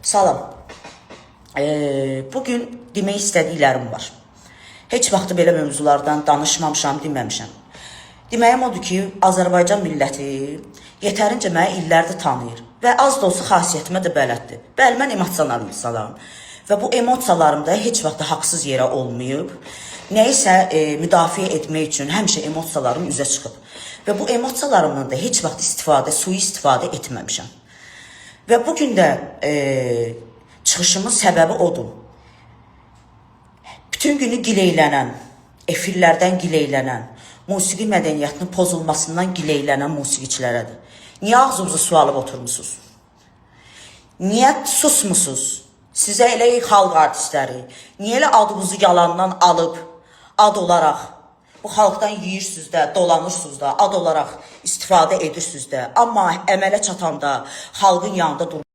Salam. Bugün demək istədiklərim var. Heç vaxtı belə mövzulardan danışmamışam, deməmişəm. Deməyim odur ki, Azərbaycan milləti yetərincə məni illərdir tanıyır və az da olsa xasiyyətimə də bələddir. Bəli, mən emosional insanam və bu emosiyalarım da heç vaxt da haqsız yerə olmayıb. Nəyisə müdafiə etmək üçün həmişə emosiyalarım üzə çıxıb və bu emosiyalarımdan da heç vaxt istifadə, sui-istifadə etməmişəm. Və bu gün də çıxışımın səbəbi odur. Bütün günü gileylənən, efirlərdən gileylənən, musiqi mədəniyyətinin pozulmasından gileylənən musiqiçilərədir. Niyə ağzınızı su alıb oturmusunuz? Niyə susmusunuz? Sizə elə xalq artistləri, niyə elə adınızı yalandan alıb, ad olaraq bu xalqdan yeyirsiniz də, dolanırsınız da, ad olaraq istifadə edirsiniz də. Amma əmələ çatanda xalqın yanında dur